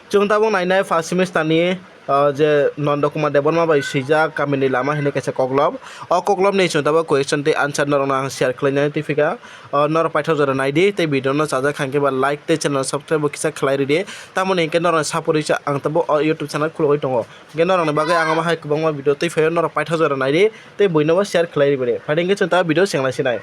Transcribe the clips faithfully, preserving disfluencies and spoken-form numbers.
Chwng tabuk nainai first semester ni, uh, je Nanda Kumar Debbarma bai swijak Kamini Lama hinwi kaisa koklop. O koklop ni chwng tabuk question tei answer norokno ang share khlainani twi phika. Uh, norok paithak jora naidi tei video no chajak kha hwnkhe ba like tei channel subscribe bo kisa khlai ridi. Tamoni hinkhe norokni support risa ang tabuk o YouTube channel khulugwi tongo. Hinkhe norokni bagwi ang omo hai kwbangma video twi phaio, norok paithak jora naidi tei buino bo share khlai ribidi. Phaidi hinkhe chwng tabuk video senglasinai.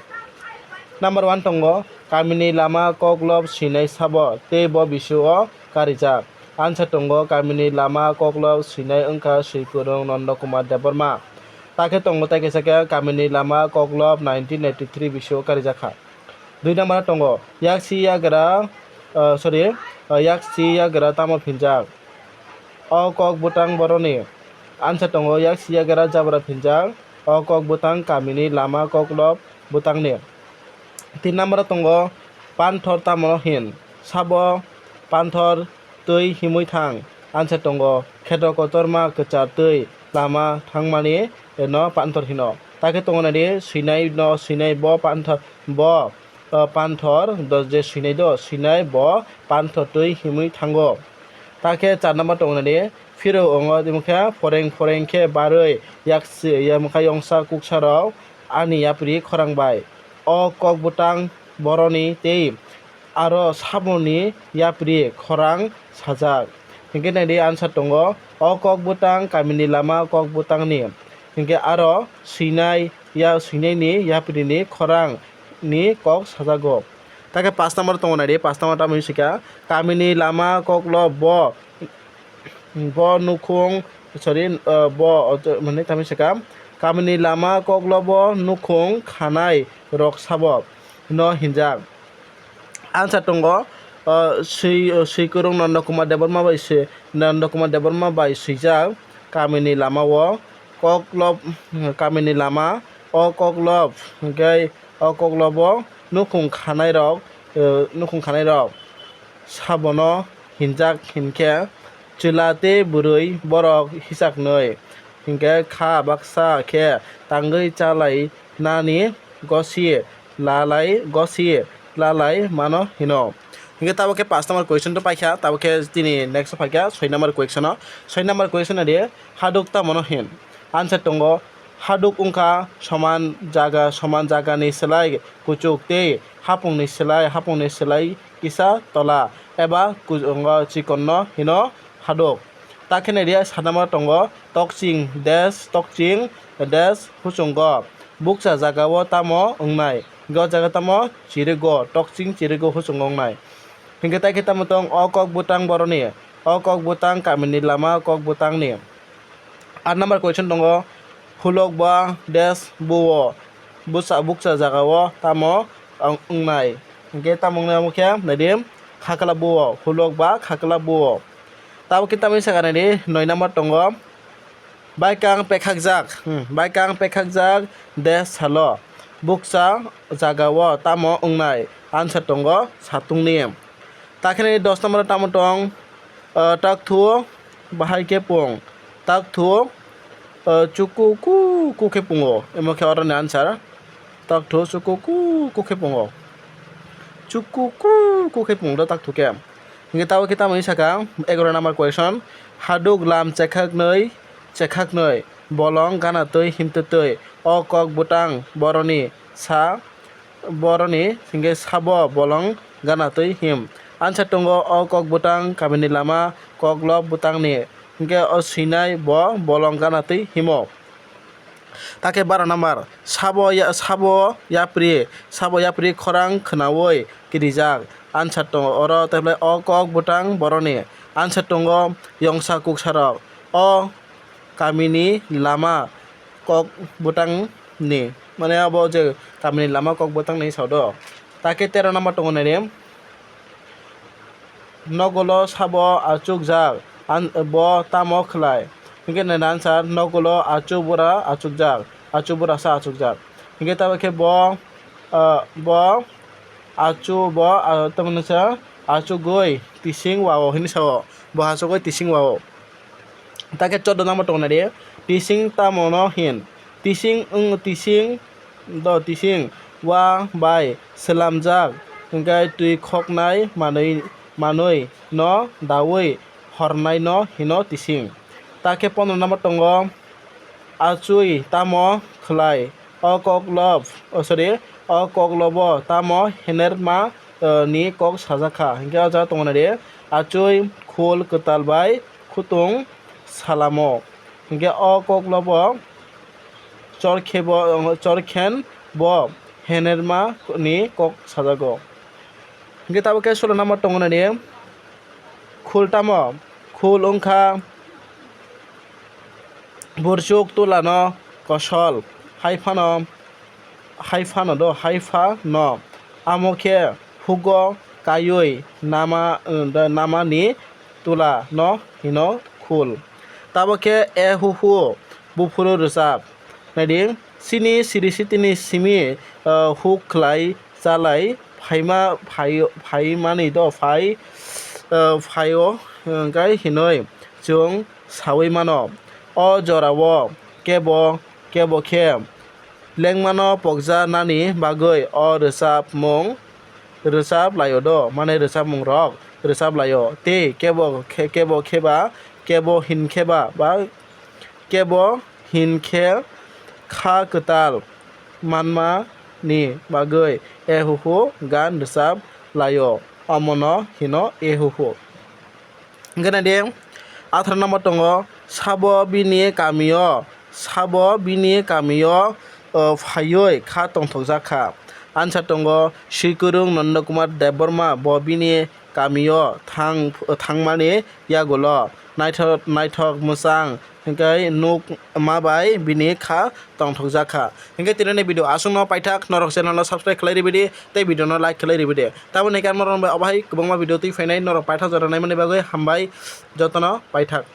Number one tongo, Kamini Lama koklop swinai sabo tei bo bisio karijak. Answer tongo, Kamini Lama koklop swinai wngkha Swikwrwng Nanda Kumar Debbarma. Takhe tongo tei kaisa khe Kamini Lama koklop nineteen eighty three bisio karijak kha. Dui number tongo, Yaksi Yagra, uh, sorry, uh, Yaksi Yagra tamo phinjak? O kok bwtang boroni. Answer tongo, Yaksi Yagra jabra phinjak. O kok bwtang Kamini Lama koklop bwtangni. Tin number tongo, Panthor tamo hin? Sabo Panthor twi himwi thang. Answer tongo, kheto kotorma kwchar twi lama thangmani no Panthor hino. Takhe tongo naidi, swinai no, swinai bo Panthor, bo, uh, Panthor do je swinai do, swinai bo Panthor twi himwi thango. Takhe char number tongo naidi, phiro ongo timo khe phoreng phoreng khe barwi yaksi, yamkha yongsa kuksa rok ani yapri khorang bai. O kok bwtang boroni tei aro saboni yapri khorang sajak. Hinkhe naidi answer tongo, o kok bwtang Kamini Lama kok bwtangni. Hinkhe aro swinai ya, swinaini yapri ni khorang ni kok sajago. Takhe pash number tongo naidi, pash number tamo hinwi swikha, Kamini Lama koklop bo, bo nukhung, sorry, uh, bo, uh, mane tamo swikha, Kamini Lama koklobo nukhung khanai rok sabo no hinjak. Answer tongo, uh, Swi-, uh, Swikwrwng Nanda Kumar Debbarma bai swi-, Nanda Kumar Debbarma bai swijak Kamini Lama o koklop, Kamini Lama o koklop hinkhe o koklobo nukhung khanai rok, uh, nukhung khanai rok sabono hinjak hinkhe chwla tei bwrwi borok hisaknwi hinkhe kha baksa khe tangwi chalai nani gosi lalai, gosi lalai mano hino. Hinkhe tabuk khe pash number question to paikha, tabuk khe tini next o phaikha soi number question o. Soi number question adi, haduk tamo no hin? Answer tongo, haduk wngkha soman jaga, soman jaga ni slai kuchuk tei hapung ni slai, hapung ni slai kisa tola eba ku-, wngkha chikon no hino haduk. Takhe naidi, sanama tongo tokching des, tokching des huchungo. Bukcha jagao tamo wngnai? Hinkhe o jaga tamo chirigo, tokching chirigo huchungo wngnai. Hinkhe taikhe tamo tong o kok bwtang boroni, o kok bwtang Kamini Lama kok bwtangni. Aat number question tongo, hulok ba des buo, bukcha, bukcha jagao tamo wng-, wngnai? Hinkhe tamo wngnai omo khe naidi, khakla buo, hulok ba khakla buo. Tabuk khe tamni saka naidi, noi number tongo. Baikang pekhakjak, hmm, baikang pekhakjak de salo. Bukcha jagao tamo wngnai? Answer tongo satungni. Takhe naidi dos number tamo tong, ah, takthu bahai khe pung. Takthu, ah, chuku ku ku khe pungo. Emo khe oroni answer. Takthu chuku ku ku khe pungo. Chuku ku ku khe pung do takthu khe. Hinkhe tabuk khe tamoni saka, egaroh number question. Haduk lam chekhaknwi, chekhaknwi bolong gana twi himtwtwi. O kok bwtang boroni sa, boroni hinkhe sabo bolong gana twi him. Answer tongo, o kok bwtang Kamini Lama koklop bwtangni. Hinkhe o swinai bo bolong gana twi himo. Takhe baro number, sabo ya-, sabo yapri, sabo yapri khorang khwnaui kirijak. Answer tongo oro, tei o kok bwtang boroni. Answer tongo yongsa kuksarok. O Kamini Lama kok bwtangni, mane abo je Kamini Lama kok bwtangni sao do. Takhe tero number tongo naidi. Nogulo sabo achukjak, an-, bo tamo khlai? Hinkhe nini answer, nogulo achuk bura achukjak, achuk bura sa achukjak. Hinkhe tamo khe bo, ah, bo achu-, bo, ah, tamo nisa achugwi tising wao hinwi sao, bo achugwi tising wao. Takhe chordo number tongo naidi, tising tamo no hin? Tising wng, tising do tising wa bai swlamjak, hinkhe twi khoknai manwi, manwi no daui hornaino hino tising. Takhe pondro number tongo, achwi tamo khlai? O koklob, oh, sorry, o koklobo tamo henerma, eh, ni kok sajakha? Hinkhe o jaga tongo naidi, achwi khul kwtal bai khutung salamo. Hinkhe o koklobo chorkhebo, chorkhen bo henerma ni kok sajago. Hinkhe tabuk khe solo number tongo naidi, khul tamo? Khul wngkha burchuk tulano kosol, hai phano, hai phano do, hai phano amo khe hugo kaiwi nama, namani tula no hino khul. Tabuk khe e hu hu buphuru rwchap. Naidi, chini siri sitini simi, ah, huk khlai chalai phaima, phai-, phaimani do phai, ah, phaio, hwnkhe hinwi chwng saui mano. O jorao kebo, kebo khe lengmano pokja nani bagwi o rwchapmung rwchap laio do, mane rwchapmung rok rwchap laio. Tei kebo khe, kebo kheba, kebo hinkhe ba, ba kebo hinkhe kha kwtal manma ni bagwi e hu hu gan rwchap laio, omono hino e hu hu. Hinkhe naidi, atharo number tongo, sabo bini kamio, sabo bini kamio, o, phaiwi kha tongthokjak kha. Answer tongo, Swikwrwng Nanda Kumar Debbarma bo bini kamio thang-, thangmani yagulo naithok, naithok mwchang hinkhe nukma bai bini kha tongthokjak kha. Hinkhe tinini video aswkno paithak, norok channel no subscribe khlai ribidi tei video no like khlai ribidi. Taboni hinkhe norok bai obo hai kwbangma video twi phainai, norok paithak jora naimani bagwi hambai, jotono paithak.